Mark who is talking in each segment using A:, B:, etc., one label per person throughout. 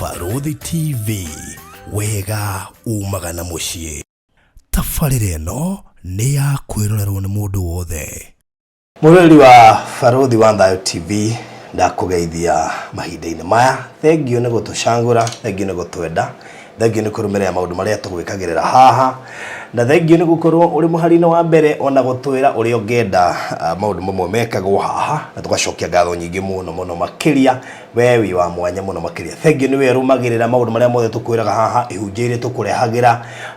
A: Barũthi TV, wega umaga na mũciĩ. Tabarĩra ĩno nĩ ya kwĩrorerwo nĩ mũndũ wothe. Mũroreri wa Barũthi wa Thayo TV, ndakũgeithia mahinda-inĩ maya. Thengiũ nĩ gũtũcagũra, thengiũ nĩ gũtwenda, thengiũ nĩ kũrũmĩrĩra maũndũ marĩa tũgwĩkagĩrĩra haha, na thengiũ nĩ gũkorwo ũrĩ mũhari-inĩ wa mbere ona gũtwĩra ũrĩa ũngĩenda maũndũ mamwe mekagwo haha, na tũgacokia ngatho nyingĩ mũno mũno makĩria. We wĩ wa mwanya mũno makĩria. Thengiũ nĩwe ũrũmagĩrĩra maũndũ marĩa mothe tũkwĩraga haha, ihunjio iria tũkũrehagĩra,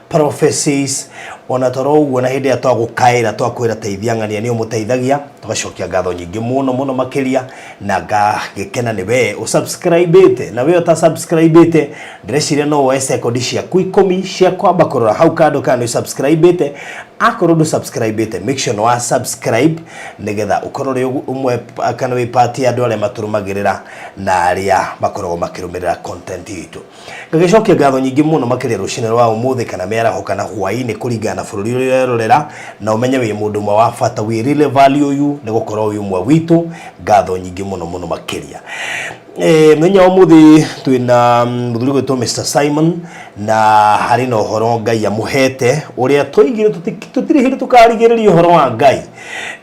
A: prophecies, ona toro ũguo na hĩndĩ ĩrĩa twagũkaĩra twakwĩra teithia ng'ania nĩ ũmũteithagia, tũgacokia ngatho nyingĩ mũno mũno makĩria, na ngagĩkena nĩ we ũsubscribĩte, na we ũtasubscribĩte ndĩreciria no woe sekondi ciaku ikũmi cia kwamba kũrora hau kando kana nĩ ũsubscribĩte. Akorwo ndũsubscribĩte, make sure nĩ wa subscribe nĩgetha ũkorwo ũrĩ ũmwe kana wĩ part ya andũ arĩa matũrũmagĩrĩra na arĩa makoragwo makĩrũmĩrĩra content itũ. Ngagĩcokia ngatho nyingĩ mũno makĩria rũcinĩ rwa ũmũthĩ kana mĩaraho kana hwaĩ-inĩ kũringana na bũrũri ũrĩa ũrerorera, na ũmenye wĩ mũndũ ũmwe wa bata, we really value you nĩ gũkorwo wĩ ũmwe witũ. Ngatho nyingĩ mũno mũno makĩria. Eh, mũthenya wa ũmũthĩ twĩna mũthuri gwĩtwo Mr Simon na harĩ na ũhoro Ngai amũhete ũrĩa twaigire tũtirĩ hĩndĩ tũkarigĩrĩria ũhoro wa Ngai.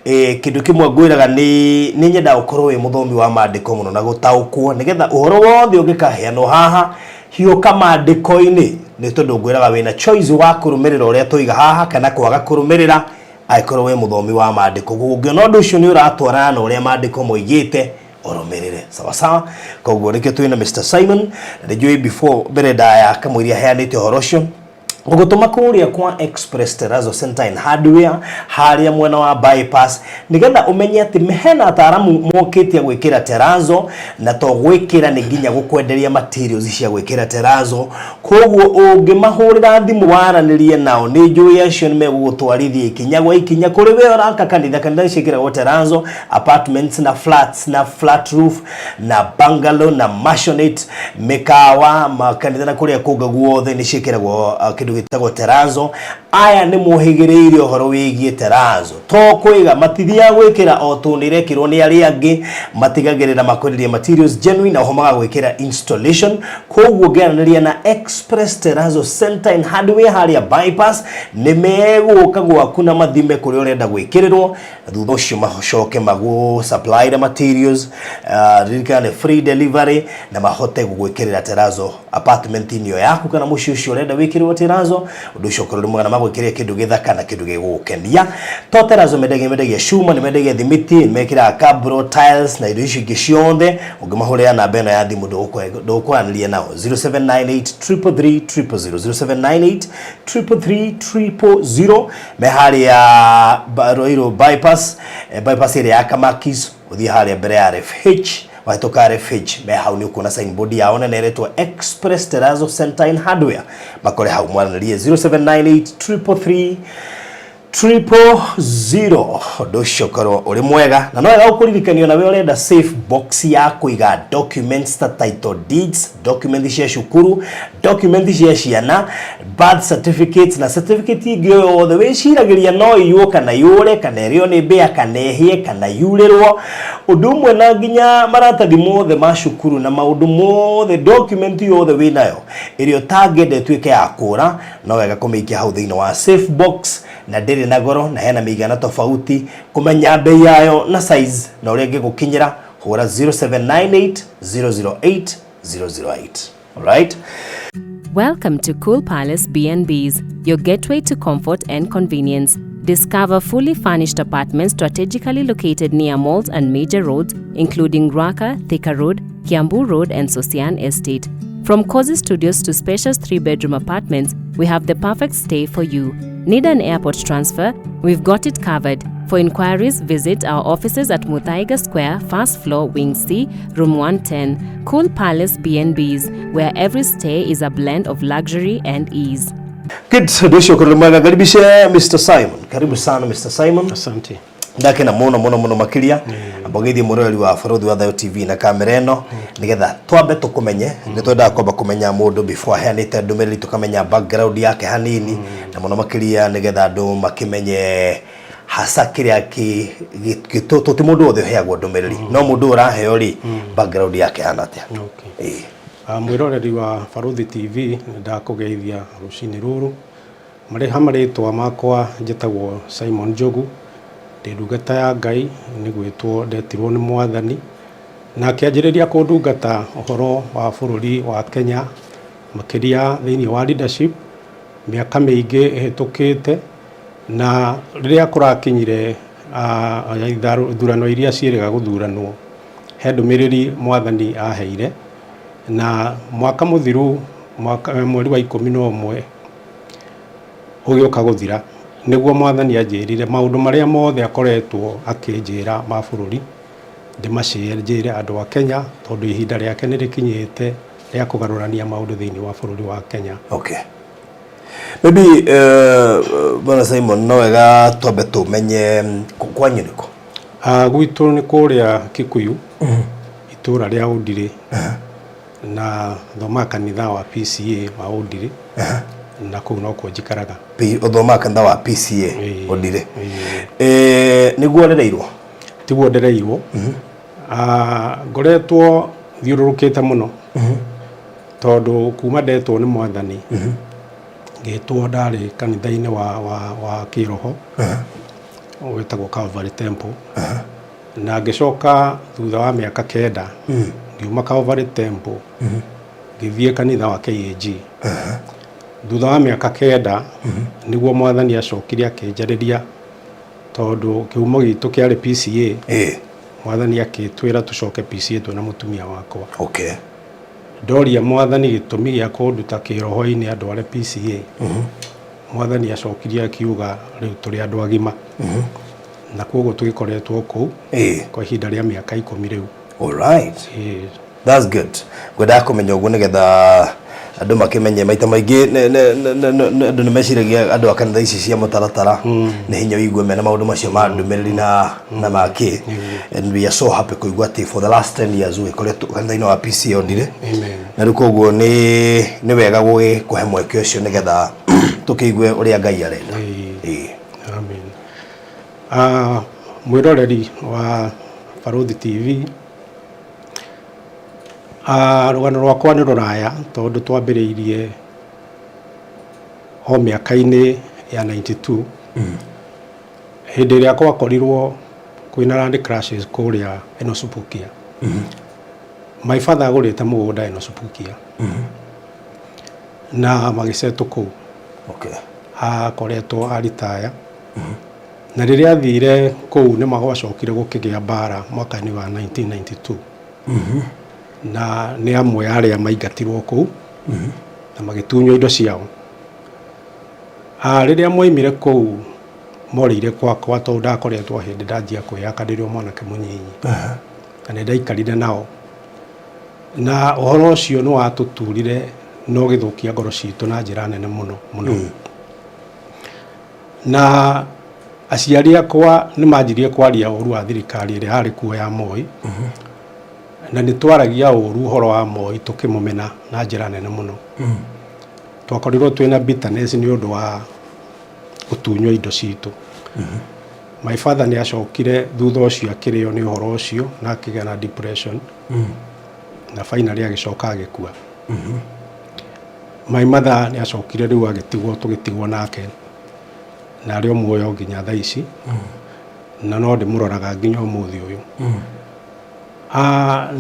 A: Eh, kĩndũ kĩmwe ngwĩraga nĩ nĩ nyendaga ũkorwo wĩ mũthomi wa maandĩko mũno na gũtaũkwo nĩgetha ũhoro wothe ũngĩkaheanwo haha hiũka maandĩko-inĩ, nĩ tondũ ngwĩraga wĩna choice wa kũrũmĩrĩra ũrĩa tũiga haha kana kwaga kũrũmĩrĩra angĩkorwo wĩ mũthomi wa maandĩko. Koguo ũngĩona ũndũ ũcio nĩ ũratwarana na ũrĩa maandĩko moigĩte, ũrũmĩrĩre sawa sawa. Koguo nĩkĩo twĩna Mr Simon, na nĩnjũĩ before mbere ndaya kamũiria aheanĩte ũhoro ũcio, ngũgũtũma kũrĩa kwa Express Terrazzo Center and Hardware harĩa mwena wa bypass, nĩgetha ũmenye atĩ hena ataaramu mokĩte a gwĩkĩra terrazzo, na to gwĩkĩra nĩ nginya gũkwenderia materials cia gwĩkĩra terrazzo. Koguo ũngĩmahũrĩra thimũ waranĩrie nao, nĩ njũĩ acio nĩ megũgũtwarithia ikinya gwa ikinya kũrĩ we ũraka kanitha. Kanitha nĩ ciĩkĩragwo terrazzo, apartments na flats na flat roof na bungalow na maisonette, mĩkawa, makanitha na kũrĩa kũngĩ guothe nĩ ciĩkĩragwo kĩndũ gĩtagwo terrazzo. Aya nĩ mohĩgĩrĩire ũhoro wĩgiĩ terrazzo, to kwĩga matithiaga gwĩkĩra o tondũ irekĩrwo nĩ arĩa angĩ, matigagĩrĩra makwenderia materials genuine na oho magagwĩkĩra installation. Koguo ngĩaranĩria na Express Terrazzo Center and Hardware harĩa bypass, nĩ megũka gwaku na mathime kũrĩa ũrenda gwĩkĩrĩrwo, na thutha ũcio macoke magũ supply the materials, ririkana nĩ free delivery, na mahote gũgwĩkĩrĩra terrazzo apartment-inĩ ĩyo yaku kana mũciĩ ũcio ũrenda wĩkĩrĩrwo terrazzo. Ũndũ ũcio ũkorwo ũrĩ mwega na magwĩkĩrĩre kĩndũ gĩthaka na kĩndũ gĩgũgũkenia. To terrazzo mendagia, mendagia cuma, nĩ mendagia thimiti, nĩ mekĩraga cabro tiles na indo icio ingĩ ciothe. Ũngĩmahũrĩra namba ĩno ya thimũ ndũgũkwaranĩria nao, 0798 333 000, 0798 333 000. Me harĩa Ruiru bypass, bypass ĩrĩa ya Kamakis, ũthiĩ harĩa mbere ya RFH, wahĩtũka RFH, me hau nĩ ũkuona signboard yao nene ĩretwo Express Terrazzo Center and Hardware. Makore hau mwaranĩrie 0798 333 000. Ũndũ ũcio ũkorwo ũrĩ mwega, na no wega gũkũririkania nawe ũrenda safe box ya kũiga documents ta title deeds, document cia cukuru, document cia ciana, birth certificates na certificate ingĩ o yothe wĩciragĩria no iywo kana yũre kana ĩrĩo nĩ mbĩa kana ĩhĩe kana yurĩrwo, ũndũ ũmwe na nginya maratathi mothe ma cukuru na maũndũ mothe, document yothe wĩnayo ĩrĩa ũtangĩenda ĩtuĩke ya kũra, no wega kũmĩikia hau thĩinĩ wa safe box. Na ndĩrĩ na goro na hena mĩigana tofauti. Kũmenya bei yayo na size na ũrĩa ĩngĩgũkinyĩra, hũra 0798 008 008. Alright.
B: Welcome to Cool Palace B&Bs, your gateway to comfort and convenience. Discover fully furnished apartments strategically located near malls and major roads, including Ruaka, Thika Road, Kiambu Road, and Sosian Estate. From cozy studios to spacious 3-bedroom apartments, we have the perfect stay for you. Need an airport transfer? We've got it covered. For inquiries, visit our offices at Muthaiga Square, first floor, Wing C, Room 110. Cool Palace B&Bs, where every stay is a blend of luxury and ease.
A: Good, ũndũ ũcio ũkorwo mwega. Karibishe Mr Simon. Karibu sana, Mr Simon.
C: Asante.
A: Ndakena mũno mũno mũno makĩria. Amba ũgeithie mũroreri wa Barũthi wa Thayo TV na kamera ĩno nĩgetha twambe tũkũmenye. Nĩ twendaga kwamba kũmenya mũndũ before aheanĩte ndũmĩrĩri, tũkamenya background yake hanini, na mũno makĩria nĩgetha andũ makĩmenye hasa kĩrĩa tũti mũndũ wothe ũheagwo ndũmĩrĩri, no mũndũ ũyũ ũraheo rĩ, background yake hana atĩa?
C: Okay.
A: Ĩĩ.
C: Mwĩroreri wa Barũthi TV, nĩ ndakũgeithia rũcinĩ rũrũ. Marĩ ha marĩtwa makwa njĩtagwo Simon Njogu, ndĩ ndungata ya Ngai, nĩ gwĩtwo ndetirwo nĩ Mwathani, na akĩanjĩrĩria kũndungata ũhoro wa bũrũri wa Kenya, makĩria thĩinĩ wa leadership, mĩaka mĩingĩ ĩhĩtũkĩte, na rĩrĩa kũrakinyire ithurano iria ciĩrĩga gũthuranwo, he ndũmĩrĩri Mwathani aheire, na mwaka mũthiru, mwaka, mweri wa 11 ũgĩũka gũthira, nĩguo Mwathani anjĩrire maũndũ marĩa mothe akoretwo akĩnjĩra ma bũrũri, ndĩmacenjĩre andũ a Kenya, tondũ ihinda rĩake nĩ rĩkinyĩte rĩa kũgarũrania maũndũ thĩinĩ wa bũrũri wa Kenya.
A: Okay. Maybe Bwana Simon, no wega twambe tũmenye kwanyu nĩkũ?
C: Gwitũ nĩ kũrĩa Kikuyu, itũũra rĩa Ũndirĩ, na thomaga kanitha wa PCA wa Ũndirĩ, na kũu nokuo njikaraga.
A: Ũthomaga kanitha wa PCA Ũndirĩ. Nĩguo ũrereirwo?
C: Tiguo ndereirwo. Ngoretwo thiũrũrũkĩte mũno, tondũ kuma ndetwo nĩ Mwathani, ngĩtwo ndarĩ kanitha-inĩ wa kĩroho wĩtagwo Calvary Temple, na ngĩcoka thutha wa mĩaka 9 ngiuma Calvary Temple ngĩthiĩ kanitha wa KAG. Thutha wa mĩaka 9 nĩguo Mwathani acokire akĩnjarĩria, tondũ kĩhumo gitũ kĩarĩ PCA. Mwathani akĩtwĩra tũcoke PCA twĩna mũtumia wakwa. Ndoria Mwathani gĩtũmi gĩa kũnduta kĩroho-inĩ andware PCA, Mwathani acokirie akiuga rĩu tũrĩ andũ agima, na koguo tũgĩkoretwo kũu kwa ihinda rĩa mĩaka 10 rĩu.
A: All right. That's good. Ngwendaga kũmenya ũguo nĩgetha andũ makĩmenye. Maita maingĩ andũ nĩ meciragia andũ a kanitha ici cia mũtaratara nĩ hinya ũigue mena maũndũ macio ma ndũmĩrĩri na makĩ, and we are so happy kũigua atĩ for the last 10 years ũgĩkoretwo kanitha-inĩ wa PCA Ũndirĩ.
C: Amen.
A: Na rĩu koguo nĩ wega gũgĩkũhe mweke ũcio nĩgetha tũkĩigue ũrĩa Ngai arenda.
C: Amen. Mwĩroreri wa Barũthi TV, rũgano rwakwa nĩ rũraya, tondũ twambĩrĩirie o mĩaka-inĩ ya 92, hĩndĩ ĩrĩa gwakorirwo kwĩna land crashes kũrĩa Enosupukia. My father agũrĩte mũgũnda Enosupukia na magĩcetwo kũu. Akoretwo aritaya, na rĩrĩa athire kũu nĩ magwacokire gũkĩgĩa mbara mwaka-inĩ wa 1992, na nĩ amwe arĩa maingatirwo kũu na magĩtunywo indo ciao. Rĩrĩa moimire kũu morĩire kwakwa, tondũ ndakoretwo hĩndĩ ndanjia kwĩyaka ndĩrĩ o mwanake mũnyinyi, na nĩ ndaikarire nao, na ũhoro ũcio nĩ watũturire na ũgĩthũkia ngoro citũ na njĩra nene mũno mũno. Na aciari akwa nĩ manjirie kwaria ũru wa thirikari ĩrĩa yarĩ kuo ya Moi, na nĩ twaragia ũru ũhoro wa Moi tũkĩmũmena na njĩra nene mũno. Twakorirwo twĩna bitterness nĩ ũndũ wa gũtunywo indo citũ. My father nĩ acokire thutha ũcio akĩrĩo nĩ ũhoro ũcio na akĩgĩa na depression, na finally agĩcoka agĩkua. My mother nĩ acokire rĩu agĩtigwo, tũgĩtigwo nake, na arĩ o muoyo nginya thaa ici, na no ndĩmũroraga nginya ũmũthĩ ũyũ.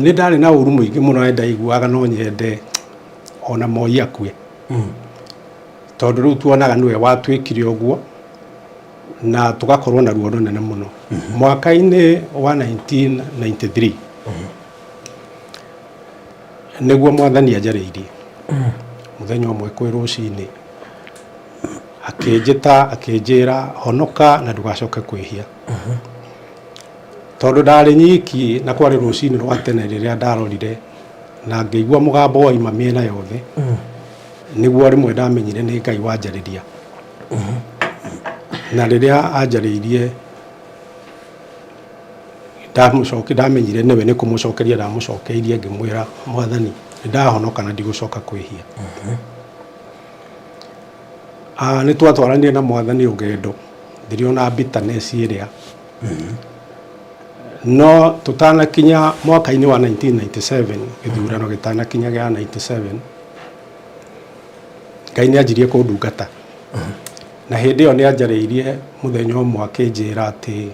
C: Nĩ ndarĩ na ũru mũingĩ mũno, na ndaiguaga no nyende ona Moi akue, tondũ rĩu tuonaga nĩwe watuĩkire ũguo, na tũgakorwo na ruo rũnene mũno. Mwaka-inĩ wa 1993 nĩguo Mwathani anjarĩirie mũthenya ũmwe kwĩ rũcinĩ, akĩnjĩta akĩnjĩra, "Honoka na ndũgacoke kwĩhia." Tondũ ndarĩ nyiki na kwarĩ rũcinĩ rwa tene, rĩrĩa ndarorire na ngĩigua mũgambo waima mĩena yothe, nĩguo rĩmwe ndamenyire nĩ Ngai wanjarĩria. Na rĩrĩa anjarĩirie, ndamũcoki ndamenyire nĩwe, nĩ kũmũcokeria ndamũcokeirie, ngĩmwĩra, "Mwathani, nĩ ndahonoka na ndigũcoka kwĩhia." Nĩ twatwaranire na Mwathani rũgendo ndĩrĩ ona bitterness ĩrĩa. No tũtanakinya mwaka-inĩ wa 1997, gĩthurano gĩtanakinya gĩa 97, Ngai nĩ anjirie kũndungata. Na hĩndĩ ĩyo nĩ anjarĩirie mũthenya ũmwe akĩnjĩra atĩ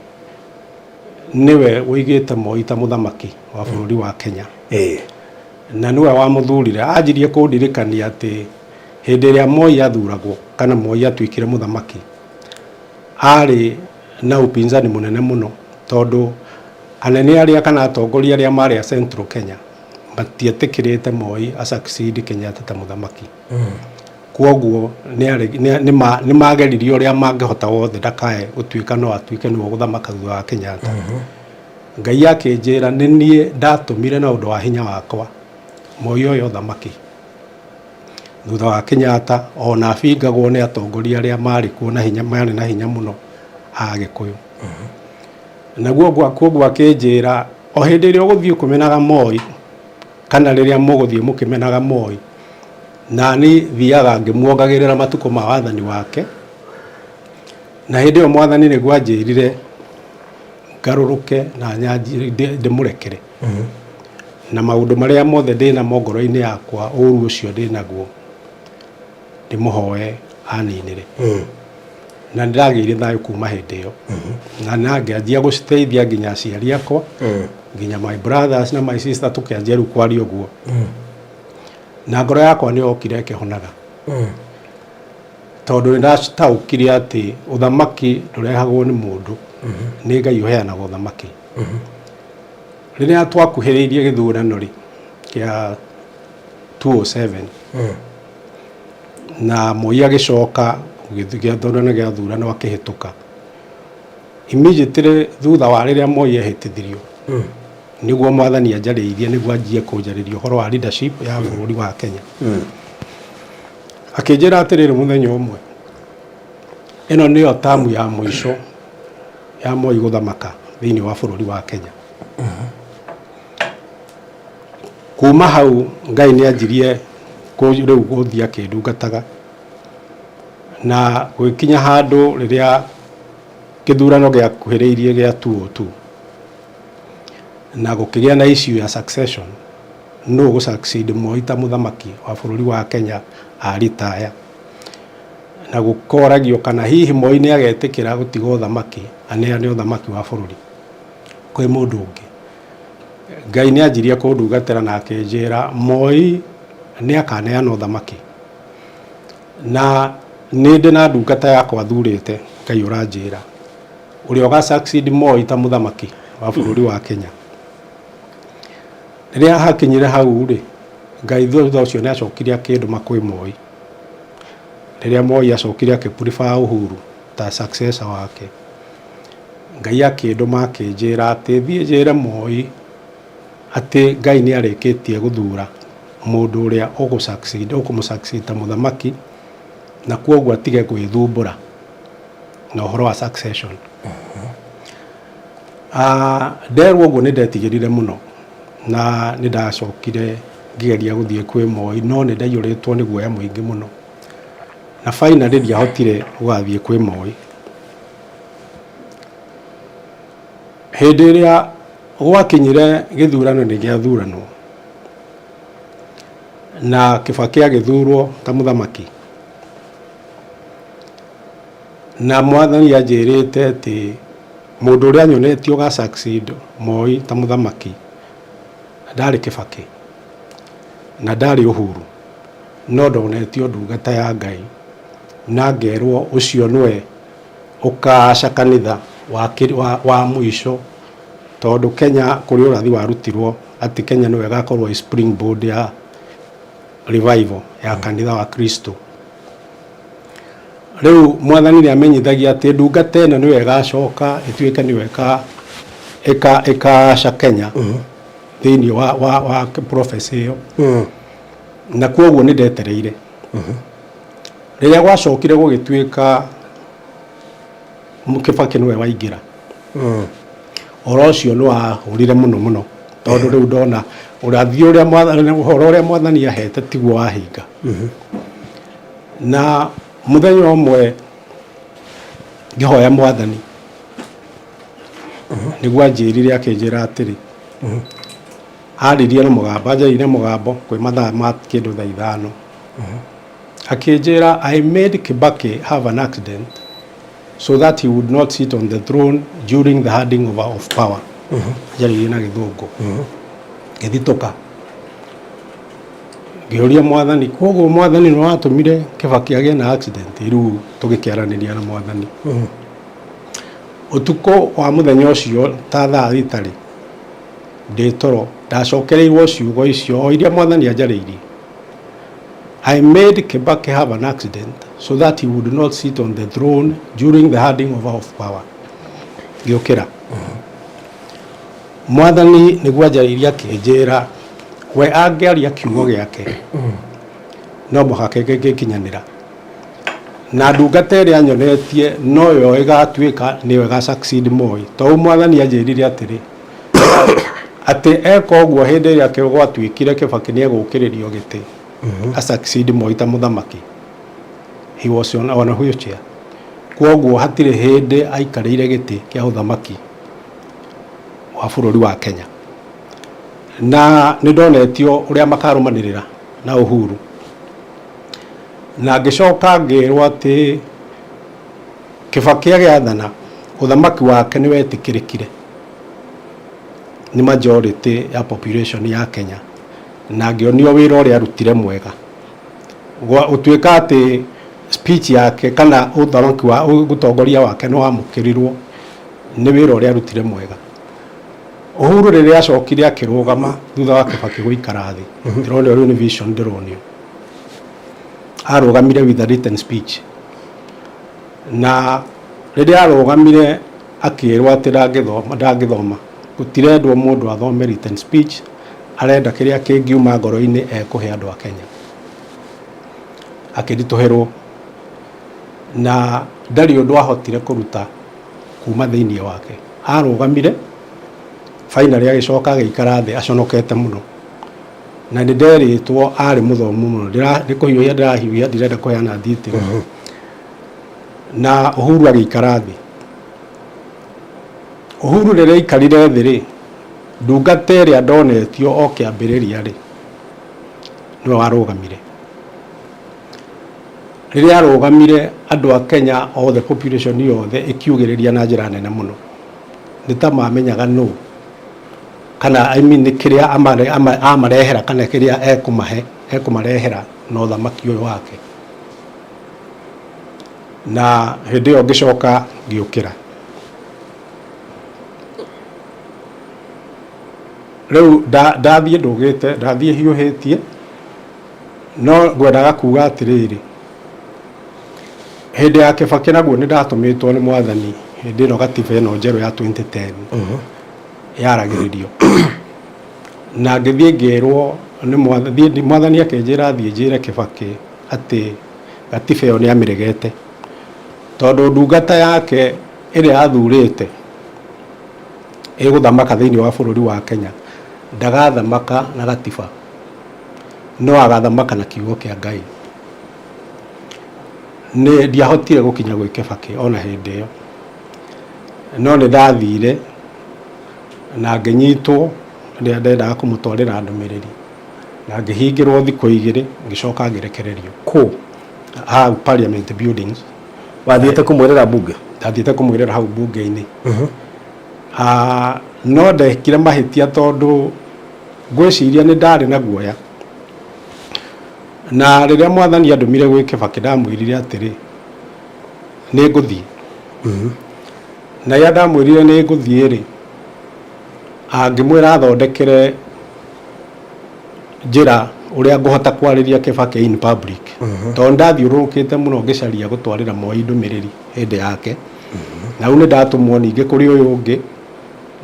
C: nĩwe ũigĩte Moi ta mũthamaki wa bũrũri wa Kenya. Na nĩwe wamũthurire. Anjirie kũndirikania atĩ hĩndĩ ĩrĩa Moi athuragwo kana Moi atuĩkire mũthamaki, arĩ na upinzani mũnene mũno tondũ anene arĩa kana atongoria arĩa marĩ a Central Kenya matietĩkĩrĩte Moi a succeed Kenyatta ta mũthamaki. Kwoguo nĩ mageririe ũrĩa mangĩhota wothe ndakae gũtuĩka no atuĩke nĩwe ũgũthamaka thutha wa Kenyatta. Ngai akĩnjĩra nĩ niĩ ndatũmire na ũndũ wa hinya wakwa Moi oye ũthamaki thutha wa Kenyatta, ona abingagwo nĩ atongoria arĩa marĩ kuo na hinya, marĩ na hinya mũno a Gĩkũyũ. Naguo kwoguo akĩnjĩra o hĩndĩ ĩrĩa ũgũthiĩ ũkĩmenaga Moi kana rĩrĩa mũgũthiĩ mũkĩmenaga Moi, nani thiaga ngĩmuongagĩrĩra matukũ ma wathani wake. Na hĩndĩ ĩyo mwathani nĩguo anjĩrire ngarũrũke na nyanjie ndĩmũrekere na maũndũ marĩa mothe ndĩnamo ngoro-inĩ yakwa, ũru ũcio ndĩnaguo ndĩmũhoe aninĩre. Na nĩndagĩire thayũ kuma hĩndĩ ĩyo, na ngĩanjia gũciteithia nginya aciari akwa, nginya my brothers na my sister, tũkĩanjia rĩu kwaria ũguo, na ngoro yakwa nĩ yokire ĩkĩhonaga tondũ nĩ ndataũkire atĩ ũthamaki ndũrehagwo nĩ mũndũ, nĩ Ngai ũheanaga ũthamaki. Rĩrĩa twakuhĩrĩirie gĩthurano rĩ kĩa 207 na Moi agĩcoka gĩthurano gĩathurano akĩhĩtũka, immediately thutha wa rĩrĩa Moi ehĩtithirio, nĩguo mwathani anjarĩirie, nĩguo anjie kũnjarĩria ũhoro wa leadership ya bũrũri wa Kenya. Akĩnjĩra atĩrĩrĩ, mũthenya ũmwe, ĩno nĩyo tamu ya mũico ya Moi gũthamaka thĩinĩ wa bũrũri wa Kenya. Kuma hau Ngai nĩ anjirie rĩu gũthiĩ akĩndungataga, na gũgĩkinya handũ rĩrĩa gĩthurano gĩakuhĩrĩirie gĩa 202 na gũkĩgĩa na issue ya succession, nũ gũ succeed Moi ta mũthamaki wa bũrũri wa Kenya aritaya, na gũkoragio kana hihi Moi nĩ agetĩkĩra gũtiga ũthamaki aneane ũthamaki wa bũrũri kwĩ mũndũ ũngĩ. Ngai nĩ anjirie kũndungatĩra na akĩnjĩra Moi nĩ akaneana ũthamaki, na nĩ ndĩ na ndungata yakwa thurĩte, Ngai ũranjĩra, ũrĩa ũga succeed Moi ta mũthamaki wa bũrũri wa Kenya. Rĩrĩa hakinyire hau rĩ, Ngai thutha ũcio nĩ acokire akĩndũma kwĩ Moi. Rĩrĩa Moi acokire akĩ prefer Uhuru ta successor wake, Ngai akĩndũma akĩnjĩra atĩ thiĩ njĩre Moi atĩ Ngai nĩ arĩkĩtie gũthura mũndũ ũrĩa ũgũ succeed, ũkũmũ succeed ta mũthamaki, na kwoguo atige gwĩthumbũra na ũhoro wa succession. Nderwo ũguo nĩ ndetigĩrire mũno na nĩ ndacokire ngĩgeria gũthiĩ kwĩ Moi, no nĩ ndaiyũrĩtwo nĩ guoya mũingĩ mũno, na finally ndiahotire gũgathiĩ kwĩ Moi. Hĩndĩ ĩrĩa gwakinyire gĩthurano nĩ gĩathuranwo na Kibaki agĩthurwo ta mũthamaki, na mwathani anjĩrĩte atĩ mũndũ ũrĩa anyonetie ũga succeed Moi ta mũthamaki ndarĩ Kibaki na ndarĩ Uhuru, no ndonetio ndungata ya Ngai na ngerwo ũcio nĩwe ũkaaca kanitha wa mũico, tondũ Kenya kũrĩ ũrathi warutirwo atĩ Kenya nĩwe ĩgakorwo ĩ springboard ya revival ya kanitha wa Kristo. Rĩu mwathani nĩ amenyithagia atĩ ndungata ĩno nĩyo ĩgacoka ĩtuĩke nĩyo ĩkaaca Kenya thĩinĩ wa prophecy ĩyo, na kwoguo nĩ ndetereire. Rĩrĩa gwacokire gũgĩtuĩka Kibaki nĩwe waingĩra, ũhoro ũcio nĩ wahũrire mũno mũno, tondũ rĩu ndona ũrathi ũrĩa mwathani, ũhoro ũrĩa mwathani ahete tiguo wahinga. Na mũthenya ũmwe ngĩhoya mwathani. Nĩguo anjĩrire akĩnjĩra atĩrĩ, aririe na mũgambo, anjarĩirie na mũgambo kwĩ mathaa ma kĩndũ thaa 5. Akĩnjĩra, "I made Kibaki have an accident so that he would not sit on the throne during the handing over of power." Anjarĩirie na Gĩthũngũ. Ngĩthitũka. Ngĩũria Mwathani, koguo Mwathani nĩ watũmire Kibaki agĩe na accident? Rĩu tũgĩkĩaranĩria na Mwathani. Ũtukũ wa mũthenya ũcio ta thaa 6 rĩ, ndĩ toro, ndacokereirwo ciugo icio o iria Mwathani anjarĩirie. "I made Kibaki have an accident so that he would not sit on the throne during the handing over of power." Ngĩũkĩra. Mwathani nĩguo anjarĩirie akĩnjĩra, we angĩaria kiugo gĩake no mũhaka gĩkinyanĩra. Na ndungata ĩrĩa nyonetie noyo ĩgatuĩka nĩyo ĩga succeed Moi. Tondũ Mwathani anjĩrire atĩrĩ, atĩ eka ũguo hĩndĩ ĩrĩa gwatuĩkire Kibaki nĩ egũkĩrĩrio gĩtĩ a succeed Moi ta mũthamaki. He was on a wheelchair. Kwoguo hatirĩ hĩndĩ aikarĩire gĩtĩ kĩa ũthamaki wa bũrũri wa Kenya. Na nĩ ndonetio ũrĩa makarũmanĩrĩra na Uhuru. Na ngĩcoka ngĩrwo atĩ Kibaki agĩathana, ũthamaki wake nĩ wetĩkĩrĩkire nĩ majority ya population ya Kenya. Na ngĩonio wĩra ũrĩa arutire mwega. Gũtuĩka atĩ speech yake kana ũthamaki wa ũtongoria wake nĩ wamũkĩrirwo nĩ wĩra ũrĩa arutire mwega. Uhuru rĩrĩa acokire akĩrũgama thutha wa Kibaki gũikara thĩ, ndĩronio rĩu nĩ vision ndĩronio. Arũgamire with a written speech. Na rĩrĩa arũgamire akĩrwo atĩ ndangĩthoma, gũtirendwo mũndũ athome written speech, arenda kĩrĩa kĩngiuma ngoro-inĩ ekũhe andũ a Kenya. Akĩritũhĩrwo na ndarĩ ũndũ ahotire kũruta kuma thĩinĩ wake. Arũgamire finally agĩcoka agĩikara thĩ aconokete mũno. Na nĩ nderĩtwo arĩ mũthomu mũno. Nĩ kũhiũhia ndĩrahiũhia, ndirenda kũheana detail. Na Uhuru agĩikara thĩ. Uhuru rĩrĩa aikarire thĩ rĩ, ndungata ĩrĩa ndonetio o kĩambĩrĩria rĩ, nĩwe warũgamire. Rĩrĩa arũgamire andũ a Kenya othe, population yothe ĩkiugĩrĩria na njĩra nene mũno. Nĩ ta mamenyaga nũ kana, I mean, nĩ kĩrĩa amarehera kana kĩrĩa ekũmahe ekũmarehera na ũthamaki ũyũ wake. Na hĩndĩ ĩyo ngĩcoka ngĩũkĩra. Rĩu ndathiĩ ndũgĩte, ndathiĩ hiũhĩtie, no ngwendaga kuga atĩrĩrĩ, hĩndĩ ya Kibaki naguo nĩ ndatũmĩtwo nĩ Mwathani hĩndĩ ĩno gatiba ĩno njerũ ya 2010 yaragĩrĩrio. Na ngĩthiĩ ngĩrwo nĩ Mwathani, Mwathani akĩnjĩra thiĩ njĩre Kibaki atĩ gatiba ĩyo nĩ amĩregete. Tondũ ndungata yake ĩrĩa athurĩte ĩgũthamaka thĩinĩ wa bũrũri wa Kenya ndagathamaka na gatiba, no agathamaka na kiugo kĩa Ngai. Nĩ ndiahotire gũkinya gwĩ Kibaki ona hĩndĩ ĩyo, no nĩ ndathire na ngĩnyitwo rĩrĩa ndendaga kũmũtwarĩra ndũmĩrĩri na ngĩhingĩrwo thikũ 2, ngĩcoka ngĩrekererio.
A: Kũ?
C: Hau Parliament Buildings.
A: Wathiĩte kũmwĩrĩra mbunge?
C: Ndathiĩte kũmwĩrĩra hau mbunge-inĩ. No ndekire mahĩtia tondũ ngwĩciria nĩ ndarĩ na guoya. Na rĩrĩa Mwathani andũmire gwĩ Kibaki ndamwĩrire atĩrĩ, nĩ ngũthiĩ. Na rĩrĩa ndamwĩrire nĩ ngũthiĩ rĩ, ngĩmwĩra athondekere njĩra ũrĩa ngũhota kwarĩria Kibaki in public. Tondũ ndathiũrũrũkĩte mũno ngĩcaria gũtwarĩra Moi ndũmĩrĩri hĩndĩ yake. Na rĩu nĩ ndatũmwo ningĩ kũrĩ ũyũ ũngĩ,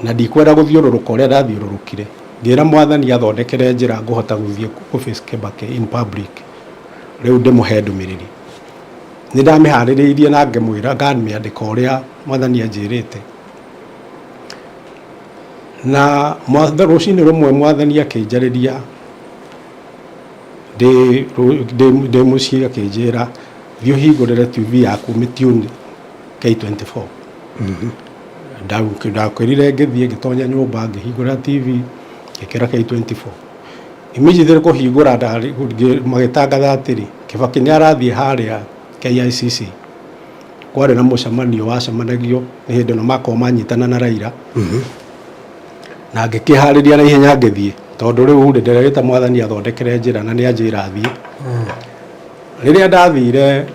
C: na ndikwenda gũthiũrũrũka ũrĩa ndathiũrũrũkire. Ngĩra Mwathani athondekere njĩra ngũhota gũthiĩ kũ face Kibaki in public. Rĩu ndĩmũhe ndũmĩrĩri. Nĩ ndamĩharĩrĩirie na ngĩmwĩra ngamĩandĩka ũrĩa Mwathani anjĩrĩte. Na rũcinĩ rũmwe Mwathani akĩnjarĩria ndĩ mũciĩ akĩnjĩra thiĩ ũhingũrĩre TV yaku mĩtune K24. Ndakwĩrire ngĩthiĩ ngĩtonya nyũmba ngĩhingũra TV ngĩkĩra K24. Immediately kũhingũra magĩtangatha atĩrĩ, Kibaki nĩ arathiĩ harĩa KICC. Kwarĩ na mũcemanio wacemanagio nĩ hĩndĩ ĩno makoragwo manyitana na Raila. Na ngĩkĩharĩria na ihenya ngĩthiĩ tondũ rĩu rĩ ndĩrerĩte mwathani athondekere njĩra na nĩ anjĩra thiĩ. Rĩrĩa ndathire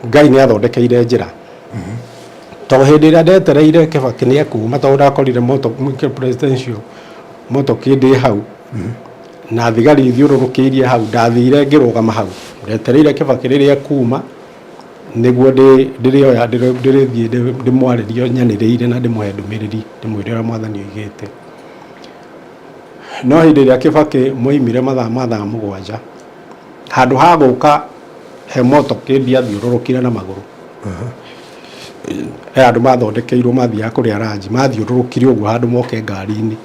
C: Ngai nĩ athondekeire njĩra. Tondũ hĩndĩ ĩrĩa ndetereire Kibaki nĩ ekuma tondũ ndakorire moto presidential motoki ndĩ hau na thigari ithiũrũrũkĩirie hau, ndathire ngĩrũgama hau ndetereire Kibaki rĩrĩa ekuma nĩguo ndĩrĩoya ndĩrĩthiĩ ndĩmwarĩrie nyanĩrĩire na ndĩmũhe ndũmĩrĩri ndĩmwĩre ũrĩa mwathani oigĩte. No hĩndĩ ĩrĩa Kibaki moimire mathaa ma thaa 7 handũ ha gũka he motoki ndiathiũrũrũkire na magũrũ. He andũ mathondekeirwo mathiaga kũrĩa ranji mathiũrũrũkire ũguo handũ moke ngari-inĩ.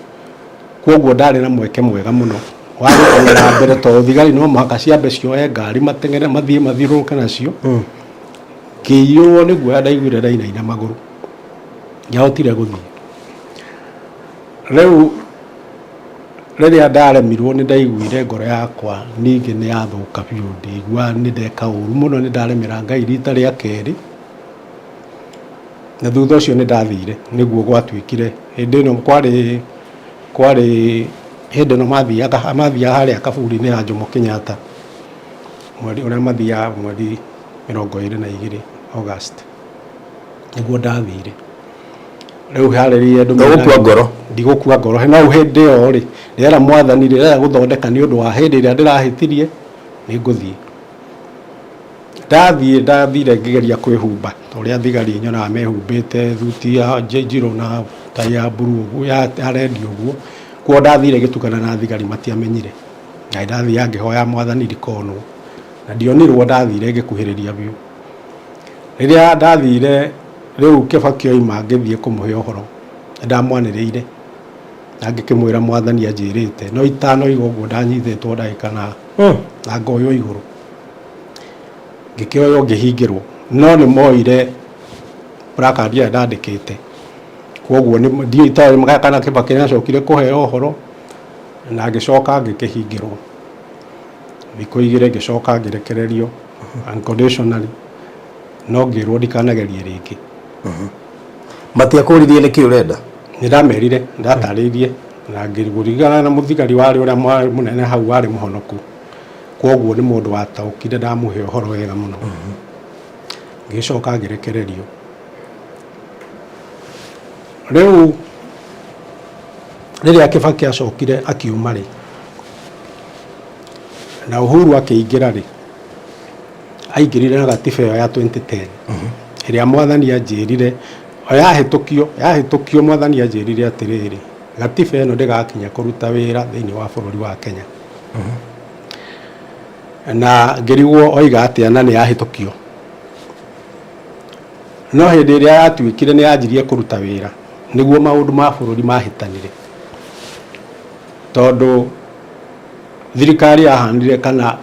C: Kwoguo ndarĩ na mweke mwega mũno wa gũteng'era mbere tondũ thigari no mũhaka ciambe cioe ngari mateng'ere mathiĩ mathiũrũrũke nacio. Ngĩiyũrwo nĩ guoya ndaiguire ndainaina magũrũ. Ndiahotire gũthiĩ. Rĩu rĩrĩa ndaremirwo nĩ ndaiguire ngoro yakwa ningĩ nĩ yathũka biũ, ngĩigua nĩ ndeka ũru mũno nĩ ndaremera Ngai rita rĩa kerĩ. Na thutha ũcio nĩ ndathire nĩguo gwatuĩkire. Hĩndĩ ĩno kwarĩ kwarĩ hĩndĩ ĩno mathiaga mathiaga harĩa kaburi-inĩ ya Jomo Kenyatta, mweri ũrĩa mathiaga mweri 22 August, nĩguo ndathire. Rĩu harĩrĩire
A: ndũmĩrĩri. Ndũgũkua ngoro.
C: Ndigũkua ngoro. No hĩndĩ ĩyo rĩ, ndĩrera mwathani ndĩrenda gũthondeka nĩ ũndũ wa hĩndĩ ĩrĩa ndĩrahĩtirie, nĩ ngũthiĩ. Ndathiĩ ndathire ngĩgeria kwĩhumba ta ũrĩa thigari nyonaga mehumbĩte thuti ya njirũ na tai ya mburuu ũguo ya rendi ũguo. Koguo ndathire ngĩtukana na thigari matiamenyire. Na ndathiaga ngĩhoyaga mwathani ndikonwo. Na ndionirwo ndathire ngĩkuhĩrĩria biũ. Rĩrĩa ndathire rĩu Kĩbakĩ oima ngĩthiĩ kũmũhe ũhoro, nĩ ndamwanĩrĩire na ngĩkĩmwĩra mwathani anjĩrĩte no itanoiga ũguo ndanyitĩtwo ndagĩka na na ngoywo igũrũ. Ngĩkĩoywo ngĩhingĩrwo no nĩ moire placard ĩrĩa ndandĩkĩte kwoguo ndiũĩ itoĩ kana Kĩbakĩ nĩ acokire kũheo ũhoro na ngĩcoka ngĩkĩhingĩrwo. Thikũ 2 ngĩcoka ngĩrekererio unconditionally no ngĩrwo ndikanagerie rĩngĩ.
A: Matiakũririe nĩkĩ ũrenda?
C: Nĩ ndamerire, ndatarĩirie na ngĩringana na mũthigari warĩ ũrĩa mũnene hau warĩ mũhonoku, kwoguo nĩ mũndũ wataũkire ndamũhe ũhoro wega mũno. Ngĩcoka ngĩrekererio. Rĩu rĩrĩa Kĩbakĩ acokire akiuma rĩ, na Uhuru akĩingĩra rĩ, aingĩrire na gatiba ĩyo ya 2010 ĩrĩa mwathani anjĩrire o yahĩtũkio yahĩtũkio mwathani anjĩrire atĩrĩrĩ, gatiba ĩno ndĩgakinya kũruta wĩra thĩinĩ wa bũrũri wa Kenya. Na ngĩrigwo oiga atĩa na nĩ yahĩtũkio. No hĩndĩ ĩrĩa yatuĩkire nĩ yanjirie kũruta wĩra nĩguo maũndũ ma bũrũri mahĩtanire, tondũ thirikari yahanire kana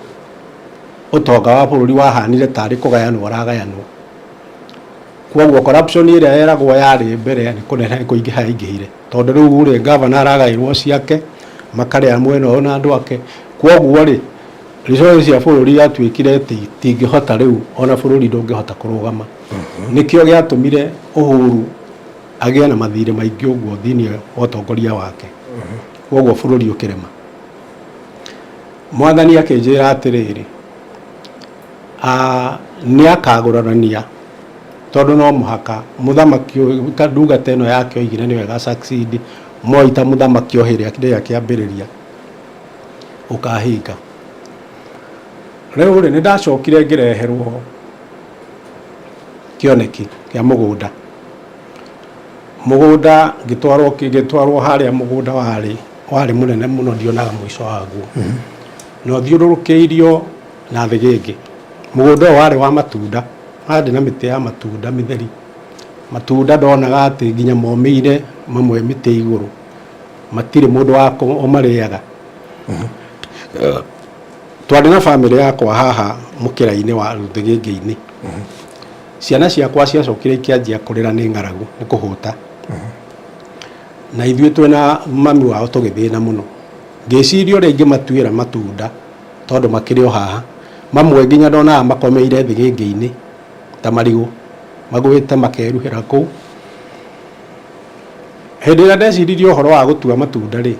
C: ũtonga wa bũrũri wahanire tarĩ kũgayanwo ũragayanwo. Kwoguo corruption ĩrĩa yeragwo yarĩ mbere nĩ kũneneha nĩ kũingĩha yaingĩhire, tondũ rĩu rĩ governor aragaĩrwo ciake, makarĩa mwena ũyũ na andũ ake. Kwoguo rĩ, resources cia bũrũri yatuĩkire atĩ itingĩhota rĩu ona bũrũri ndũngĩhota kũrũgama. Nĩkĩo gĩatũmire Uhuru agĩe na mathirĩ maingĩ ũguo thĩinĩ wa ũtongoria wake. Kwoguo bũrũri ũkĩrema. Mwathani akĩnjĩra atĩrĩrĩ, nĩ akagũrarania tondũ no mũhaka mũthamaki ũyũ ta ndungata ĩno yake oigire nĩyo ĩga succeed Moi ta mũthamaki o hĩndĩ ĩrĩa akĩambĩrĩria ũkahinga. Rĩu rĩ, nĩ ndacokire ngĩreherwo kĩoneki kĩa mũgũnda. Mũgũnda ngĩtwarwo ngĩtwarwo harĩa mũgũnda warĩ, warĩ mũnene mũno ndionaga mũico waguo. Na ũthiũrũrũkĩirio na thĩgĩngĩ. Mũgũnda ũyũ warĩ wa matunda, warĩ na mĩtĩ ya matunda mĩtheri. Matunda ndonaga atĩ nginya momĩire mamwe mĩtĩ igũrũ, matirĩ mũndũ wa ũmarĩaga. Twarĩ na bamĩrĩ yakwa haha mũkĩra-inĩ wa thĩgĩngĩ-inĩ. Ciana ciakwa ciacokire ikĩanjia kũrĩra nĩ ng'aragu nĩ kũhũta. Na ithuĩ twĩna mami wao tũgĩthĩna mũno. Ngĩciria ũrĩa ingĩmatuĩra matunda tondũ makĩrĩ o haha. Mamwe nginya ndonaga makomeire thĩgĩngĩ-inĩ ta marigũ, magũĩte makeruhĩra kũu. Hĩndĩ ĩrĩa ndeciririe ũhoro wa gũtua matunda rĩ,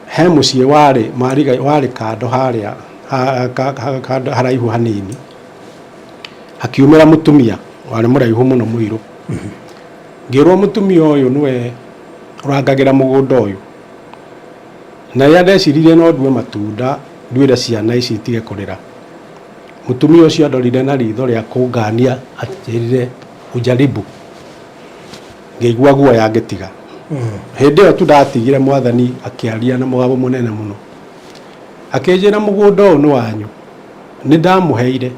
C: he mũciĩ warĩ warĩ kando harĩa haraihu hanini, hakiumĩra mũtumia warĩ mũraihu mũno mũirũ. Ngĩrwo mũtumia ũyũ nĩwe ũrangagĩra mũgũnda ũyũ. Na rĩrĩa ndeciririe no ndue matunda nduĩre ciana ici itige kũrĩra, mũtumia ũcio andorire na ritho rĩa kũngania anjĩrire ujaribu. Ngĩigua guoya ngĩtiga. Hĩndĩ ĩyo tu ndatigire mwathani akĩaria na mũgambo mũnene mũno. Akĩnjĩra mũgũnda ũyũ nĩ wanyu, nĩ ndamũheire,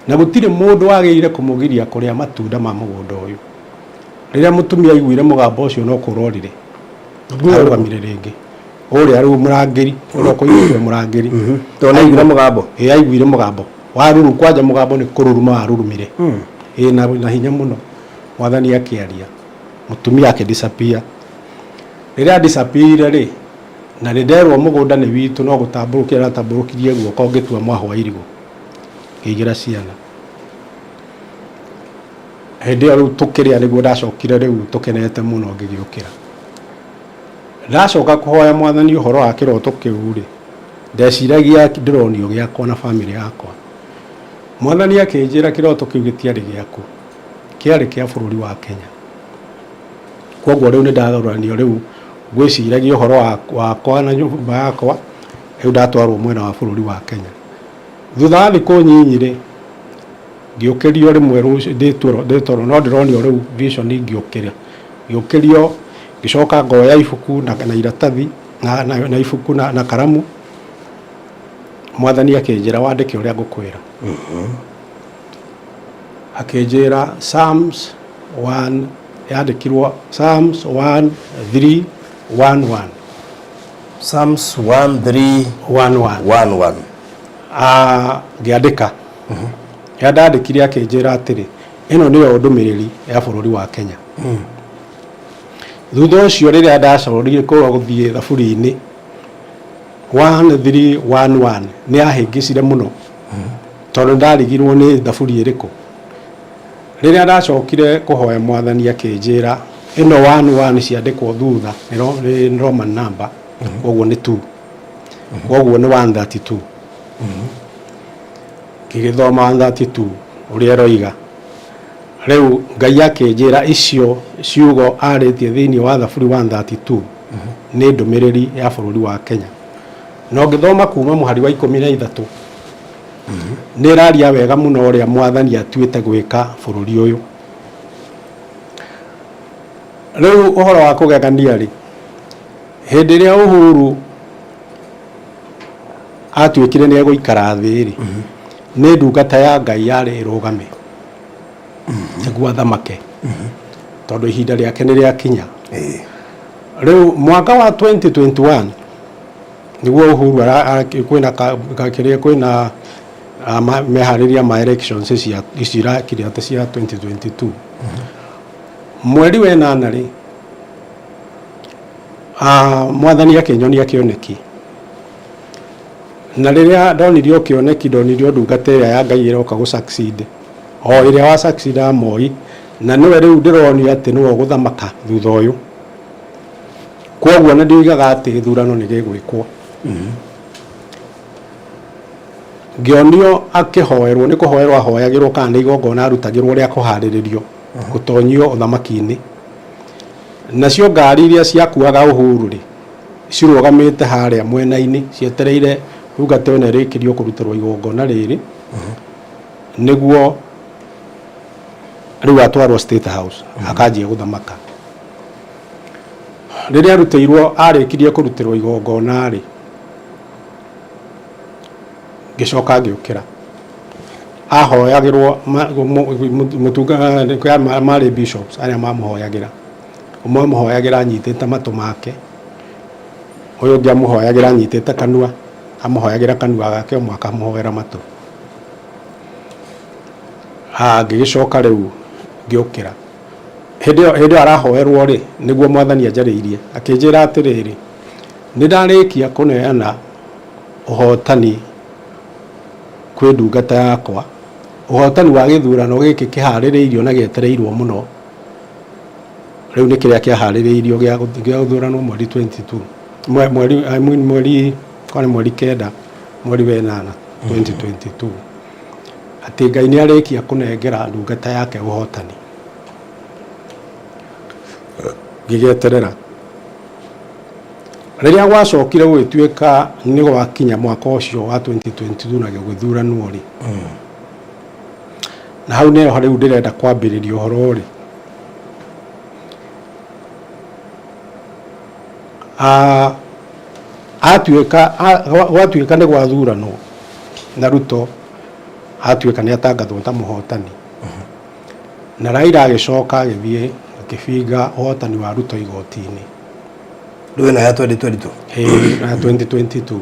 C: na gũtirĩ mũndũ wagĩrĩire kũmũgiria kũrĩa matunda ma mũgũnda ũyũ. Rĩrĩa mũtumia aiguire mũgambo ũcio no kũra orire. Arũgamire rĩngĩ. Ũrĩa rĩu mũrangĩri, ũrĩa ũkũigĩtwo mũrangĩri.
A: Tondũ nĩ aiguire mũgambo.
C: Ĩĩ aiguire mũgambo. Waruru kwanja mũgambo nĩ kũruruma warurumire. Ĩĩ na hinya mũno. Mwathani akĩaria. Mũtumia akĩ disappear. Rĩrĩa a disappear rĩ, na nĩ nderwo mũgũnda nĩ witũ no gũtambũrũkia ndatambũrũkirie guoko ngĩtua mwahũ wa irigũ. Ngĩigĩra ciana. Hĩndĩ ĩyo rĩu tũkĩrĩa nĩguo ndacokire rĩu tũkenete mũno ngĩgĩũkĩra. Ndacoka kũhoya mwathani ũhoro wa kĩroto kĩu rĩ, ndeciragia ndĩronio gĩakwa na bamĩrĩ yakwa. Mwathani akĩnjĩra kĩroto kĩu gĩtiarĩ gĩaku, kĩarĩ kĩa bũrũri wa Kenya. Kwoguo rĩu nĩ ndagarũranio rĩu ngwĩciragia ũhoro wakwa na nyũmba yakwa, rĩu ndatwarwo mwena wa bũrũri wa Kenya. Thutha wa thikũ nyinyi rĩ, ngĩũkĩrio rĩmwe ndĩ toro no ndĩronio rĩu vision ngĩũkĩra. Ngĩũkĩrio ngĩcoka ngoya ibuku na iratathi na ibuku na karamu. Mwathani akĩnjĩra wandĩke ũrĩa ngũkwĩra. Akĩnjĩra Psalms 1 yandĩkirwo Psalms 1 3 1 1.
A: Psalms 1 3
C: 1 1.
A: 1 1.
C: Ngĩandĩka. Rĩrĩa ndandĩkire akĩnjĩra atĩrĩ, ĩno nĩyo ndũmĩrĩri ya bũrũri wa Kenya. Thutha ũcio rĩrĩa ndacorire kũrĩa gũthiĩ thaburi-inĩ 1311 nĩ yahĩngĩcire mũno tondũ ndarigirwo nĩ thaburi ĩrĩkũ. Rĩrĩa ndacokire kũhoya mwathani akĩnjĩra ĩno 11 ciandĩkwo thutha nĩ Roman number, koguo nĩ 2, koguo nĩ 132. Ngĩgĩthoma 132 ũrĩa ĩroiga. Rĩu Ngai akĩnjĩra icio ciugo arĩtie thĩinĩ wa thaburi 132 nĩ ndũmĩrĩri ya bũrũri wa Kenya. Na ũngĩthoma kuma mũhari wa 13 nĩ ĩraria wega mũno ũrĩa mwathani atuĩte gwĩka bũrũri ũyũ. Rĩu ũhoro wa kũgegania rĩ, hĩndĩ ĩrĩa Uhuru atuĩkire nĩ egũikara thĩ rĩ, nĩ ndungata ya Ngai yarĩ ĩrũgame nĩguo athamake, tondũ ihinda rĩake nĩ rĩakinya. Rĩu mwaka wa 2021 nĩguo Uhuru kwĩna kĩrĩa kwĩna meharĩria ma elections cia ici irakire atĩ cia 2022 mweri wa ĩnana rĩ, mwathani akĩnyonia kĩoneki. Na rĩrĩa ndonirio kĩoneki ndonirio ndungata ĩrĩa ya Ngai ĩroka gũ succeed o ĩrĩa wa succeed Moi, na nĩwe rĩu ndĩronio atĩ nĩwe ũgũthamaka thutha ũyũ. Kwoguo nĩ ndioigaga atĩ gĩthurano nĩ gĩgwĩkwo. Ngĩonio akĩhoerwo, nĩ kũhoerwo ahoyagĩrwo kana nĩ igongona arutagĩrwo rĩa kũharĩrĩrio gũtonyio ũthamaki-inĩ. Nacio ngari iria ciakuaga Uhuru rĩ, cirũgamĩte harĩa mwena-inĩ cietereire ndungata ĩno ĩrĩkĩrio kũrutĩrwo igongona rĩrĩ, nĩguo rĩu atwarwo State House akanjia gũthamaka. Rĩrĩa arutĩirwo, arĩkirie kũrutĩrwo igongona rĩ, ngĩcoka ngĩũkĩra. Ahoyagĩrwo mũtunga marĩ bishops arĩa mamũhoyagĩra. Ũmwe amũhoyagĩra anyitĩte matũ make, ũyũ ũngĩ amũhoyagĩra anyitĩte kanua, amũhoyagĩra kanua gake, ũmwe akamũhoera matũ. Ngĩgĩcoka rĩu Ngĩũkĩra hĩndĩ ĩyo arahoerwo rĩ, nĩguo Mwathani anjarĩirie akĩnjĩra atĩrĩrĩ, nĩ ndarĩkia kũneana ũhotani kwĩ ndungata yakwa, ũhotani wa gĩthurano gĩkĩ kĩharĩrĩirio na gĩetereirwo mũno. Rĩu nĩ kĩrĩa kĩaharĩrĩirio gĩa gũthuranwo mweri 22, mweri, I mean, mweri kwa nĩ mweri 9, mweri wa 8 2022, atĩ Ngai nĩ arĩkia kũnengera ndungata yake ũhotani. Ngĩgĩeterera rĩrĩa gwacokire gũgĩtuĩka nĩ gwakinya mwaka ũcio wa 2022 na gũgĩthuranwo rĩ, na hau nĩho rĩu ndĩrenda kwambĩrĩria ũhoro rĩ. Atuĩka gwatuĩka nĩ gwathuranwo na Ruto atuĩka nĩ atangathwo ta mũhotani, na Raila agĩcoka agĩthiĩ akĩbinga ũhotani wa Ruto igoti-inĩ.
A: Rĩu ĩno ya 2022?
C: Ĩĩ, ya 2022,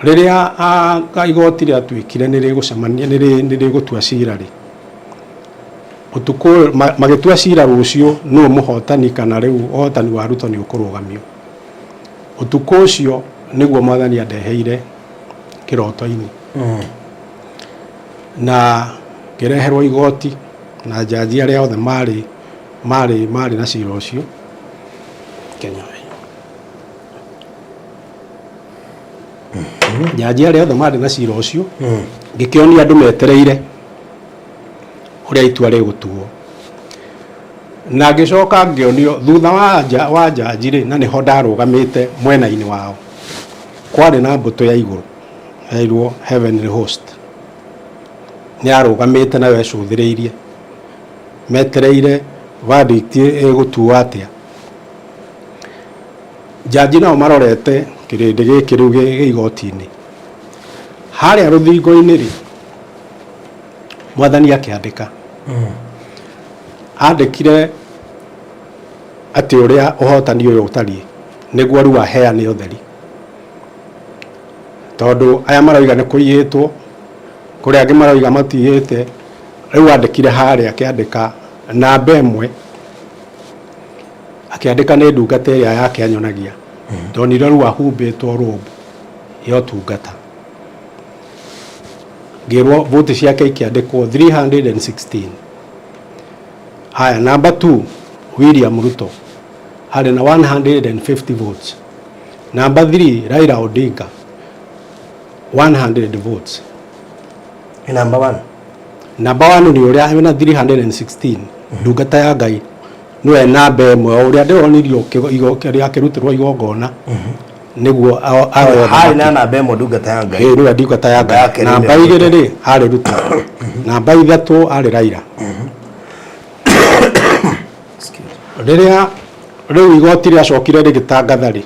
C: rĩrĩa igoti rĩatuĩkire nĩ rĩgũcemania, nĩ rĩgũtua cira rĩ, ũtukũ magĩtua cira rũciũ nũ mũhotani kana rĩu ũhotani wa Ruto nĩ ũkũrũgamio. Ũtukũ ũcio nĩguo Mwathani andeheire kĩroto-inĩ na ngĩreherwo igoti na njanji arĩa othe marĩ na cira ũcio Kenya. Njanji arĩa othe marĩ na cira ũcio, ngĩkĩonia andũ metereire ũrĩa itua rĩgũtuo, na ngĩcoka ngĩonio thutha wa njanji rĩ, na nĩho ndarũgamĩte mwena-inĩ wao, kwarĩ na mbũtũ ya igũrũ yairwo Heavenly Host, nĩ yarũgamĩte nayo ĩcũthĩrĩirie metereire verdict ĩgũtuo atĩa. Njanji nao marorete kĩrĩndĩ gĩkĩ rĩu gĩ igoti-inĩ harĩa rũthingo-inĩ rĩ. Mwathani akĩandĩka, andĩkire atĩ ũrĩa ũhotani ũyũ ũtariĩ nĩguo rĩu aheane ũtheri, tondũ aya maroiga nĩ kũiyĩtwo, kũrĩ angĩ maroiga matiyĩte. Rĩu andĩkire harĩa, akĩandĩka namba 1, akĩandĩka nĩ ndungata ĩrĩa yake anyonagia. Ndonire rĩu ahumbĩtwo robe ya ũtungata, ngĩrwo voti ciake ikĩandĩkwo 316. Haya, namba 2, William Ruto arĩ na 150 votes. Namba 3, Raila Odinga, 100 votes.
A: Nĩ namba 1?
C: Namba 1 nĩ ũrĩa wĩna 316, ndungata ya Ngai, nĩwe namba 1, o ũrĩa ndĩronirio kĩrĩa akĩrutĩrwo igongona nĩguo aoe
A: Harĩ na
C: ũthamaki.
A: Namba 1, ndungata ya Ngai.
C: Ĩĩ, nĩwe ndungata ya
A: Namba ya
C: Ngai.
A: kerĩ
C: Namba
A: nĩ
C: 2 rĩ, harĩ Ruto. Namba 3 arĩ Raila. Rĩrĩa rĩu igoti rĩacokire rĩgĩtangatha rĩ,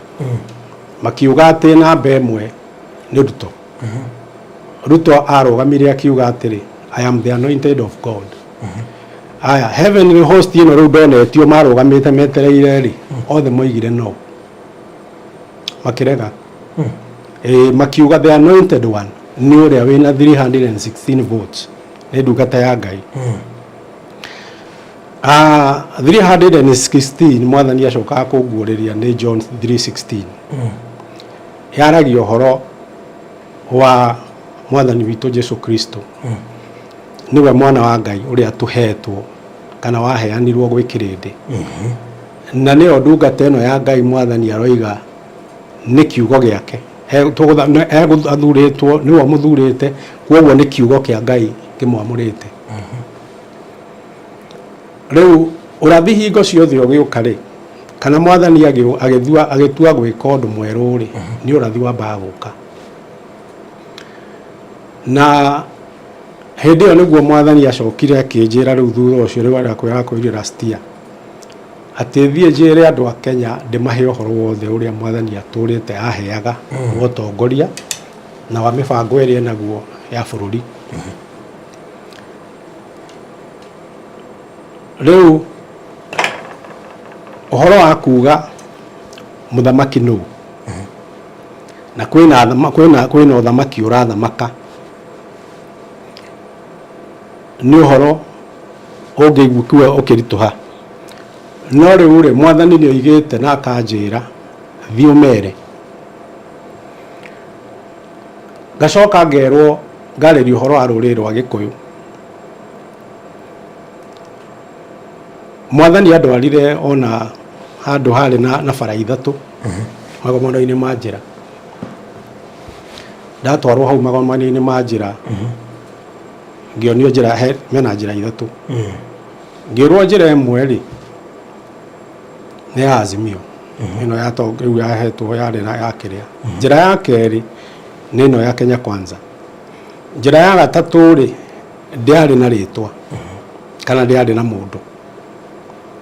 C: makiuga atĩ namba 1 nĩ Ruto. Ruto arũgamire akiuga atĩrĩ, "I am the anointed of God." Aya heavenly host ĩno rĩu ndonetio marũgamĩte metereire rĩ, othe moigire no, makĩrega. Ĩĩ, makiuga the anointed one nĩ ũrĩa wĩna 316 votes, nĩ ndungata ya Ngai. 316 Mwathani acokaga kũnguũrĩria nĩ John 3:16, yaragia ũhoro wa Mwathani witũ Jesu Kristo, nĩwe mwana wa Ngai ũrĩa tũhetwo kana waheanirwo gwĩ kĩrĩndĩ, na nĩyo ndungata ĩno ya Ngai. Mwathani aroiga nĩ kiugo gĩake. Athurĩtwo nĩwe mũthurĩte, kwoguo nĩ kiugo kĩa Ngai kĩmwamũrĩte. Rĩu ũrathi hingo ciothe ũgĩũka rĩ, kana Mwathani agĩtua gwĩka ũndũ mwerũ rĩ, nĩ ũrathi wambaga gũka. Na hĩndĩ ĩyo nĩguo Mwathani acokire akĩnjĩra rĩu thutha ũcio, rĩu arakwĩra akwĩrire last year atĩ thiĩ njĩre andũ a Kenya ndĩmahe ũhoro wothe ũrĩa Mwathani atũrĩte aheaga wa ũtongoria na wa mĩbango ĩrĩa ĩnaguo ya bũrũri. Rĩu ũhoro wa kuga mũthamaki nũ, na kwĩna ũthamaki ũrathamaka, nĩ ũhoro. Ũngĩigua ũkĩritũha, no rĩu rĩ, Mwathani nĩ oigĩte na akanjĩra thiĩ ũmere. Ngacoka ngerwo ngarĩria ũhoro wa rũrĩrĩ rwa Gĩkũyũ. Mwathani andwarire ona handũ harĩ na bara ithatũ magomano-inĩ ma njĩra. Ndatwarwo hau magomano-inĩ ma njĩra, ngĩonio njĩra he mena njĩra ithatũ. Ngĩrwo njĩra ĩmwe rĩ, nĩ ya Azimio ĩno ya rĩu yahetwo yarĩ na ya kĩrĩa. Njĩra ya kerĩ nĩ ĩno ya Kenya Kwanza. Njĩra ya gatatũ rĩ, ndĩarĩ na rĩtwa kana ndĩarĩ na mũndũ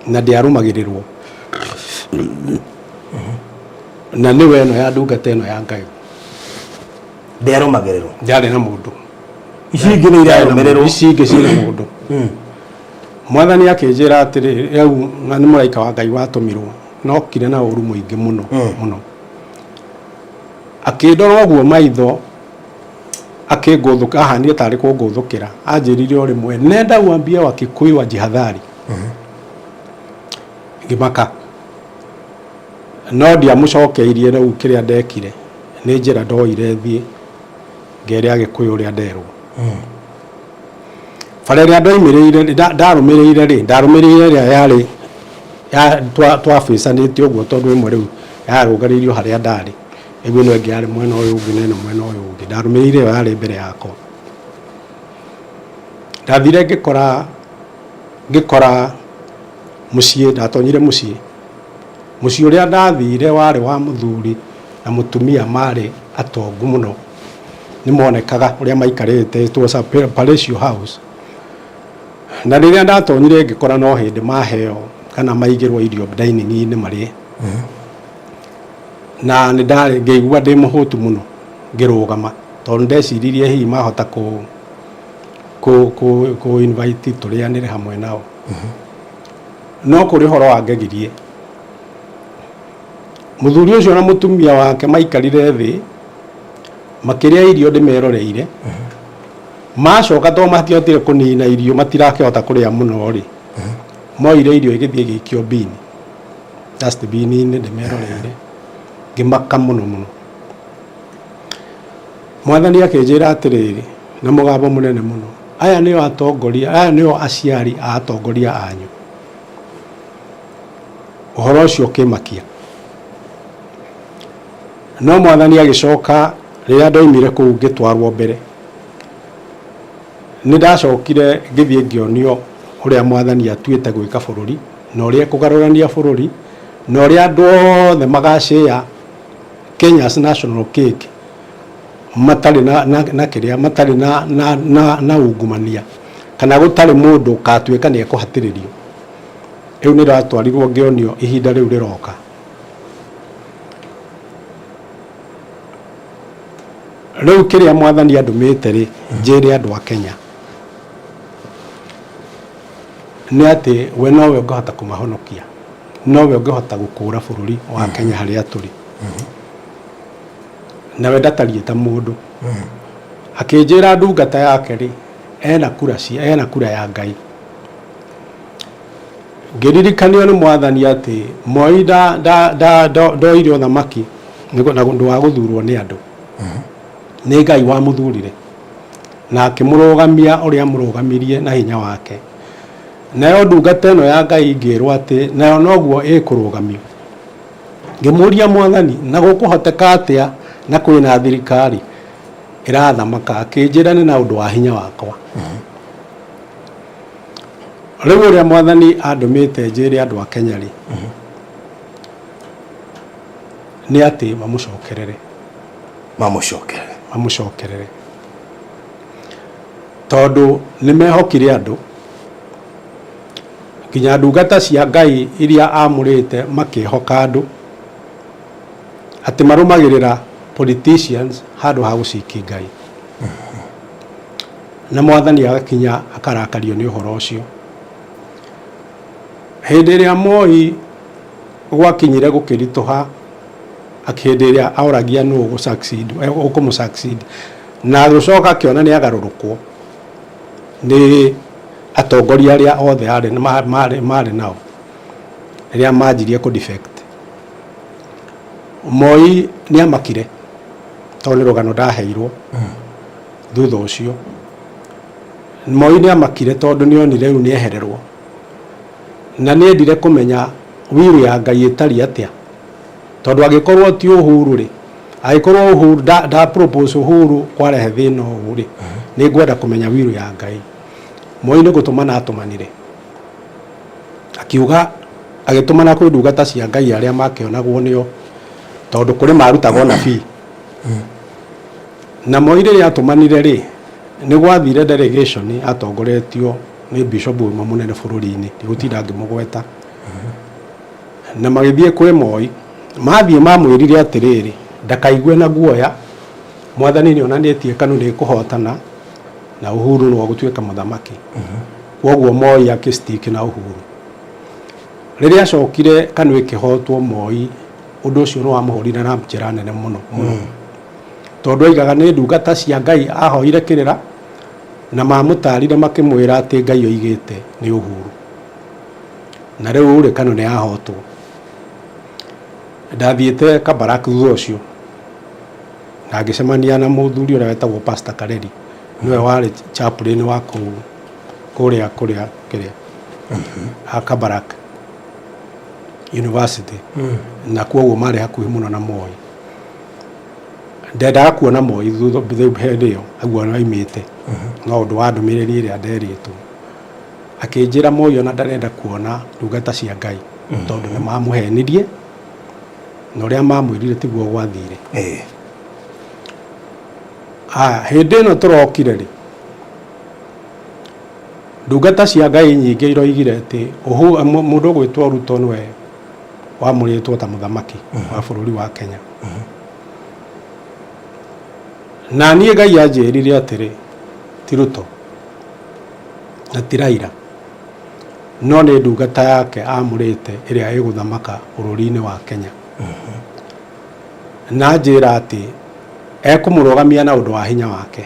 C: na ndĩarũmagĩrĩrwo, na nĩwe ĩno ya ndungata ĩno ya Ngai.
A: Ndĩarũmagĩrĩrwo?
C: Ndĩarĩ na mũndũ.
A: Ici ingĩ nĩ irarũmĩrĩrwo?
C: Ici ingĩ ciĩna mũndũ. Mwathani akĩnjĩra atĩrĩ, rĩu na nĩ mũraika wa Ngai watũmirwo, nokire na ũru mũingĩ mũno mũno, akĩndora ũguo maitho, akĩngũthũka, ahanire tarĩ kũngũthũkĩra. Anjĩrire o rĩmwe, "Nenda uambie Wakikuyu wajihadhari." Ngĩmaka, no ndiamũcokeirie. Rĩu kĩrĩa ndekire nĩ njĩra ndoire thiĩ ngere Agĩkũyũ ũrĩa nderwo. Bara ĩrĩa ndoimĩrĩire ndarũmĩrĩire rĩ, ndarũmĩrĩire ĩrĩa yarĩ twabacanĩte ũguo, tondũ ĩmwe rĩu yarũgarĩirio harĩa ndarĩ, ĩguo ĩno ĩngĩ yarĩ mwena ũyũ ũngĩ na ĩno mwena ũyũ ũngĩ. Ndarũmĩrĩire ĩyo yarĩ mbere yakwa. Ndathire ngĩkora mũciĩ. Ndatonyire mũciĩ. Mũciĩ ũrĩa ndathire warĩ wa mũthuri na mũtumia, marĩ atongu mũno, nĩ monekaga ũrĩa maikarĩte. It was a palatial house. Na rĩrĩa ndatonyire, ngĩkora no hĩndĩ maheo kana maigĩrwo irio dining-inĩ marĩe, na nĩ ndarĩ ngĩigua ndĩ mũhũtu mũno. Ngĩrũgama tondũ ndeciririe hihi mahota kũ invite tũrĩanĩre hamwe nao. No kũrĩ ũhoro wangegirie. Mũthuri ũcio na mũtumia wake maikarire thĩ makĩrĩa irio ndĩmeroreire. Macoka, to matiahotire kũnina irio, matirakĩhota kũrĩa mũno rĩ, moire irio igĩthiĩ igĩikio bini, dustbin-inĩ, ndĩmeroreire. Ngĩmaka mũno mũno. Mwathani akĩnjĩra atĩrĩrĩ na mũgambo mũnene mũno, "Aya nĩo atongoria, aya nĩo aciari a atongoria anyu." Ũhoro ũcio ũkĩmakia. No Mwathani agĩcoka, rĩrĩa ndoimire kũu ngĩtwarwo mbere, nĩ ndacokire ngĩthiĩ ngĩonio ũrĩa Mwathani atuĩte gwĩka bũrũri na ũrĩa ekũgarũrania bũrũri na ũrĩa andũ othe magacĩa Kenya's national cake matarĩ na kĩrĩa, matarĩ na ungumania kana gũtarĩ mũndũ ũgatuĩka nĩ ekũhatĩrĩrio. Rĩu nĩ ndatwarirwo ngĩonio ihinda rĩu rĩroka. Rĩu kĩrĩa Mwathani andũmĩte rĩ, njĩre andũ a Kenya nĩ atĩ we nowe ũngĩhota kũmahonokia, nowe ũngĩhota gũkũra bũrũri wa Kenya harĩa tũrĩ, nawe ndatariĩ ta mũndũ. Akĩnjĩra ndungata yake rĩ, ena kura cia ena kura ya Ngai. Ngĩririkanio nĩ Mwathani atĩ Moi ndoire ũthamaki na ũndũ wa gũthurwo nĩ andũ, nĩ Ngai wamũthurire na akĩmũrũgamia ũrĩa amũrũgamirie na hinya wake. Nayo ndungata ĩno ya Ngai ngĩrwo atĩ nayo noguo ĩkũrũgamio. Ngĩmũria Mwathani, na gũkũhoteka atĩa na kwĩna thirikari ĩrathamaka? Akĩnjĩra nĩ na ũndũ wa hinya wakwa. Rĩu ũrĩa Mwathani andũmĩte njĩre andũ a Kenya rĩ, nĩ atĩ mamũcokerere.
A: Mamũcokerere.
C: Mamũcokerere, tondũ nĩ mehokire andũ, nginya ndungata cia Ngai iria amũrĩte makĩhoka andũ, atĩ marũmagĩrĩra politicians handũ ha gũciki Ngai, na Mwathani agakinya akarakario nĩ ũhoro ũcio. Hĩndĩ ĩrĩa Moi gwakinyire gũkĩritũha, hĩndĩ ĩrĩa aoragia nũ ũkũmũ succeed, na agĩcoka akĩona nĩ agarũrũkwo nĩ Atongoria arĩa othe arĩ marĩ nao rĩrĩa manjirie kũ defect. Moi nĩ amakire tondũ nĩ rũgano ndaheirwo thutha ũcio. Moi nĩ amakire tondũ nĩ onire rĩu nĩ ehererwo na nĩ endire kũmenya will ya Ngai ĩtariĩ atĩa tondũ angĩkorwo ti Uhuru rĩ, angĩkorwo Uhuru nda, nda propose Uhuru kwarehe thĩna ũũ rĩ, nĩ ngwenda kũmenya will ya Ngai. Moi nĩ gũtũmana atũmanire akiuga agĩtũmana kwĩ ndungata cia Ngai arĩa makĩonagwo nĩo tondũ kũrĩ marutaga ũnabii. Na Moi rĩrĩa atũmanire rĩ, nĩ gwathire delegation atongoretio nĩ bishop ũmwe mũnene bũrũri-inĩ, ndigũtinda ngĩmũgweta. Na magĩthiĩ kwĩ Moi, mathiĩ mamwĩrire atĩrĩrĩ, ndakaigue na guoya, Mwathani nĩ onanĩtie KANU nĩ ĩkũhotana na Uhuru nĩwe ũgũtuĩka mũthamaki. Kwoguo Moi akĩ stick na Uhuru. Rĩrĩa acokire KANU ĩkĩhotwo Moi, ũndũ ũcio nĩ wamũhũrire na njĩra nene mũno mũno. Tondũ oigaga nĩ ndungata cia Ngai ahoire kĩrĩra na mamũtarire makĩmwĩra atĩ Ngai oigĩte nĩ Uhuru. Na rĩu rĩ KANU nĩ yahotwo. Ndathiĩte Kabarak thutha ũcio na ngĩcemania na mũthuri ũrĩa wetagwo Pastor Kareri, nĩwe warĩ chaplain wa kũu kũrĩa kũrĩa kĩrĩa Kabarak University na kwoguo marĩ hakuhĩ mũno na Moi. Ndendaga kuona Moi thutha hĩndĩ ĩyo aguo aimĩte no ũndũ wa ndũmĩrĩri ĩrĩa nderĩtwo. Akĩnjĩra Moi ona ndarenda kuona ndungata cia Ngai tondũ nĩ mamũhenirie na ũrĩa mamwĩrire tiguo gwathire. Aya, hĩndĩ ĩno tũrokire rĩ, ndungata cia Ngai nyingĩ iroigire atĩ mũndũ ũgwĩtwo Ruto nĩwe wamũrĩtwo ta mũthamaki wa bũrũri wa Kenya. Na niĩ Ngai anjĩrire atĩrĩ, ti Ruto na ti Raila, no nĩ ndungata yake amũrĩte ĩrĩa ĩgũthamaka bũrũri-inĩ wa Kenya. Na anjĩra atĩ ekũmũrũgamia na ũndũ wa hinya wake.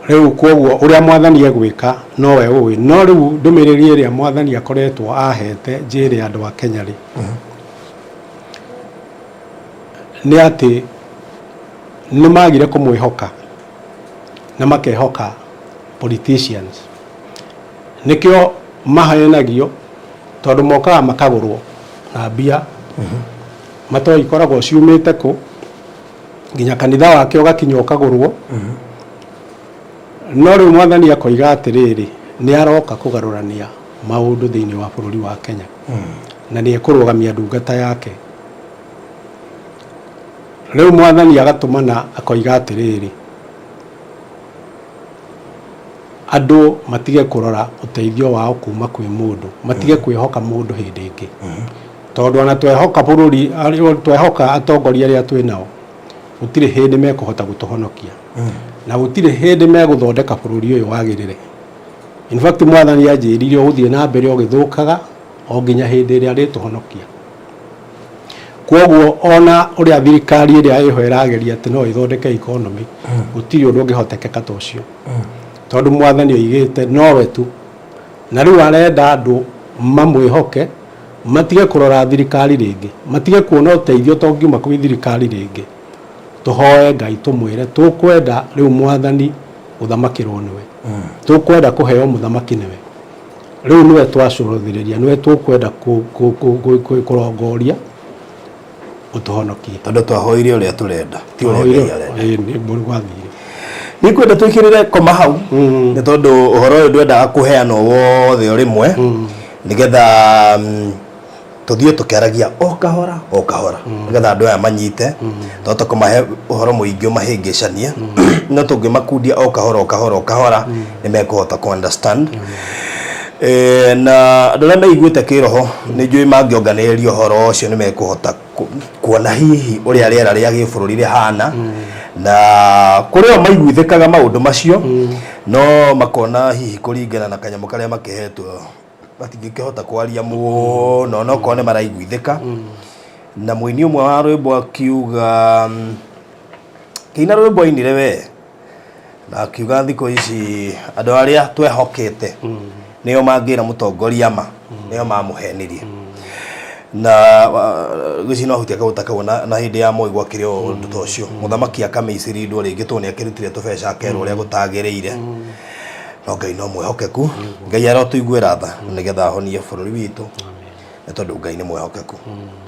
C: Rĩu kwoguo ũrĩa Mwathani egwĩka nowe ũĩ. No rĩu ndũmĩrĩri ĩrĩa Mwathani akoretwo ahete njĩre andũ a Kenya rĩ, nĩ atĩ nĩ magire kũmwĩhoka na makehoka politicians. Nĩkĩo mahenagio tondũ mokaga makagũrwo na mbia matoĩ ikoragwo ciumĩte kũ, nginya kanitha wake ũgakinya ũkagũrwo. No rĩu Mwathani akoiga atĩrĩrĩ, nĩ aroka kũgarũrania maũndũ thĩinĩ wa bũrũri wa Kenya na nĩ ekũrũgamia ndungata yake. Rĩu Mwathani agatũmana akoiga atĩrĩrĩ, andũ matige kũrora ũteithio wao kuma kwĩ mũndũ, matige kwĩhoka mũndũ hĩndĩ ĩngĩ. Tondũ ona twehoka bũrũri, twehoka atongoria arĩa twĩ nao, gũtirĩ hĩndĩ mekũhota gũtũhonokia. Na gũtirĩ hĩndĩ megũthondeka bũrũri ũyũ wagĩrĩre. In fact Mwathani anjĩrire ũgũthiĩ na mbere ũgĩthũkaga o nginya hĩndĩ ĩrĩa arĩtũhonokia. Kwoguo ona ũrĩa thirikari ĩrĩa ĩho ĩrageria atĩ no ĩthondeke economy, gũtirĩ ũndũ ũngĩhotekeka ta ũcio. Tondũ Mwathani oigĩte nowe tu. Na rĩu arenda andũ mamwĩhoke, matige kũrora thirikari rĩngĩ, matige kuona ũteithio ta ũngiuma kwĩ thirikari rĩngĩ. Tũhoe Ngai tũmwĩre tũkwenda rĩu Mwathani gũthamakĩrwo nĩwe. Tũkwenda kũheo mũthamaki nĩwe. Rĩu nĩwe twacũthĩrĩria, nĩwe tũkwenda kũrongoria ũtũhonokie.
A: Tondũ twahoire ũrĩa tũrenda, ti ũrĩa Ngai arenda.
C: Ĩĩ, nĩ gwathire.
A: Nĩ ngwenda twĩkĩrĩre koma hau nĩ tondũ ũhoro ũyũ ndwendaga kũheanwo wothe o rĩmwe nĩgetha tũthiĩ tũkĩaragia o kahora o kahora nĩgetha andũ aya manyite twahota kũmahe ũhoro mũingĩ ũmahĩngĩcanie no tũngĩmakundia o kahora o kahora o kahora nĩ mekũhota kũ understand. Na andũ arĩa meiguĩte kĩroho nĩ njũĩ mangĩonganĩrĩria ũhoro ũcio nĩ mekũhota kuona hihi ũrĩa rĩera rĩa gĩbũrũri rĩhana na kũrĩ o maiguithĩkaga maũndũ macio no makona hihi kũringana na kanyamũ karĩa makĩhetwo matingĩkĩhota kwaria mũno no korwo nĩ maraiguithĩka. Na mũini ũmwe wa rwĩmbo akiuga kĩina rwĩmbo ainire we. Na akiuga thikũ ici andũ arĩa twehokete nĩo mangĩra mũtongoria ma nĩo mamũhenirie. Na gwĩciria no ahutia kaũndũ ta kau na hĩndĩ ya Moi gwakĩrĩ o ũndũ ta ũcio. Mũthamaki akamĩicĩrindwo rĩngĩ tondũ nĩ akĩrutire tũbeca akerwo ũrĩa gũtagĩrĩire. No Ngai no mwĩhokeku. Ngai arotũiguĩra tha nĩgetha ahonie bũrũri witũ. Nĩ tondũ Ngai nĩ mwĩhokeku.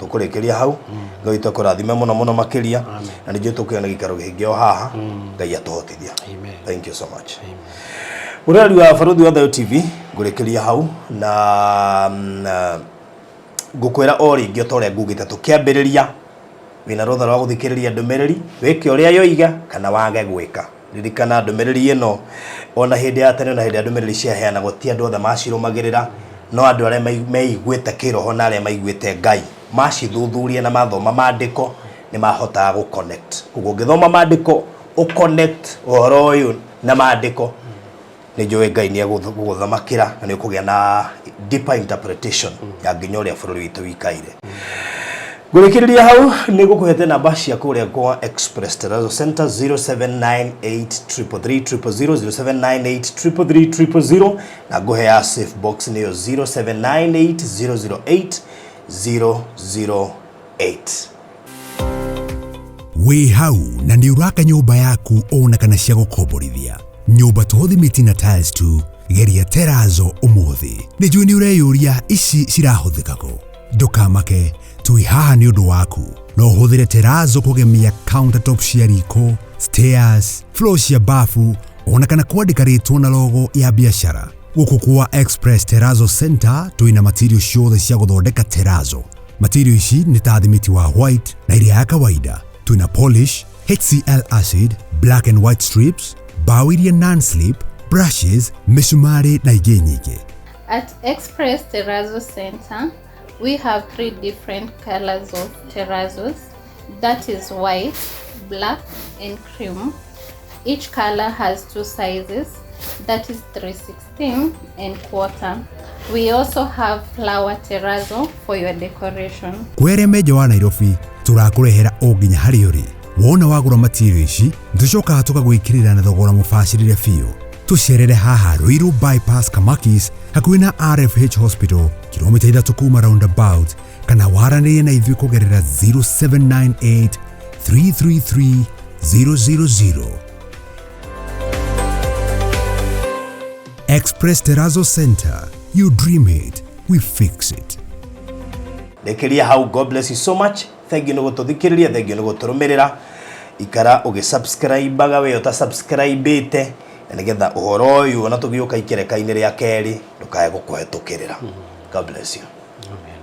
A: Tũkũrĩkĩria hau. Ngai witũ akũrathime mũno mũno makĩria. Na nĩ njũĩ tũkũgĩa na gĩikaro kĩngĩ o haha. Ngai atũhotithia. Thank you so much. Mũroreri wa Barũthi wa Thayũ TV, ngũrĩkĩria hau na ngũkwĩra o rĩngĩ o ta ũrĩa ngugĩte tũkĩambĩrĩria, wĩna rũtha rwa gũthikĩrĩria ndũmĩrĩri, wĩke ũrĩa yoiga kana wage gwĩka. Ririkana ndũmĩrĩri ĩno ona hĩndĩ ya tene ona hĩndĩ ya ndũmĩrĩri ciaheanagwo ti andũ othe macirũmagĩrĩra, no andũ arĩa meiguĩte kĩroho na arĩa maiguĩte Ngai macithuthuria na mathoma maandĩko nĩ mahotaga gũ connect. Koguo ũngĩthoma maandĩko ũ connect ũhoro ũyũ na maandĩko, nĩ njũĩ Ngai nĩ egũgũthamakĩra na nĩ ũkũgĩa na deeper interpretation ya nginya ũrĩa bũrũri witũ wikaire. Ngũrĩkĩrĩria hau nĩ ngũkũhete namba cia kũrĩa kwa Express Terrazzo Center 0798333000 0798333000 na ngũhe ya safe box nĩyo 0798008008.
D: Wĩ hau na nĩ ũraka nyũmba yaku ona kana cia gũkomborithia nyũmba to thimiti na tiles tu, geria terazo ũmũthĩ. Nĩ njũĩ nĩ ũreyũria ici cirahũthĩka kũ. Ndũkamake, twĩ haha nĩ ũndũ waku. No ũhũthĩre terazo kũgemia countertop cia riko, stairs, floor cia bafu ona kana kwandĩka rĩtwa na logo ya biacara. Gũkũ kwa Express Terrazzo Center twĩna material ciothe cia gũthondeka terazo. Material ici nĩ ta thimiti wa white na ĩrĩa ya kawaida. Twĩna polish, HCl acid, black and white strips, mbaũ iria non-slip, brushes, mĩcumarĩ na ingĩ nyingĩ.
E: At Express Terrazzo Center, we have 3 different colors of terrazos. That is white, black, and cream. Each color has 2 sizes, that is 3/16 and quarter. We also have flower terrazzo for your decoration.
D: Kwĩ arĩa me nja wa Nairobi, tũrakũrehera o nginya harĩa ũrĩ. Wona wagũra material ici, tũcokaga tũgagwĩkĩrĩra na thogora mũbacĩrĩre biũ. Tũcerere haha Ruiru Bypass Kamakis, hakuhĩ na RFH Hospital, kilomita 3 kuma roundabout, kana waranĩrie na ithuĩ kũgerera 0798 333 000. Express Terrazzo Center. You dream it, we fix it.
A: Rekeria hau. God bless you so much. Thank you nĩ gũtũthikĩrĩria, thank you nĩ gũtũrũmĩrĩra. Ikara ũgĩsubscribe-aga we ũtasubscribe-ĩte, na nĩgetha ũhoro ũyũ ona tũgĩũka ikereka-inĩ rĩa kerĩ ndũkae gũkũhetũkĩrĩra. God bless you.
C: Amen.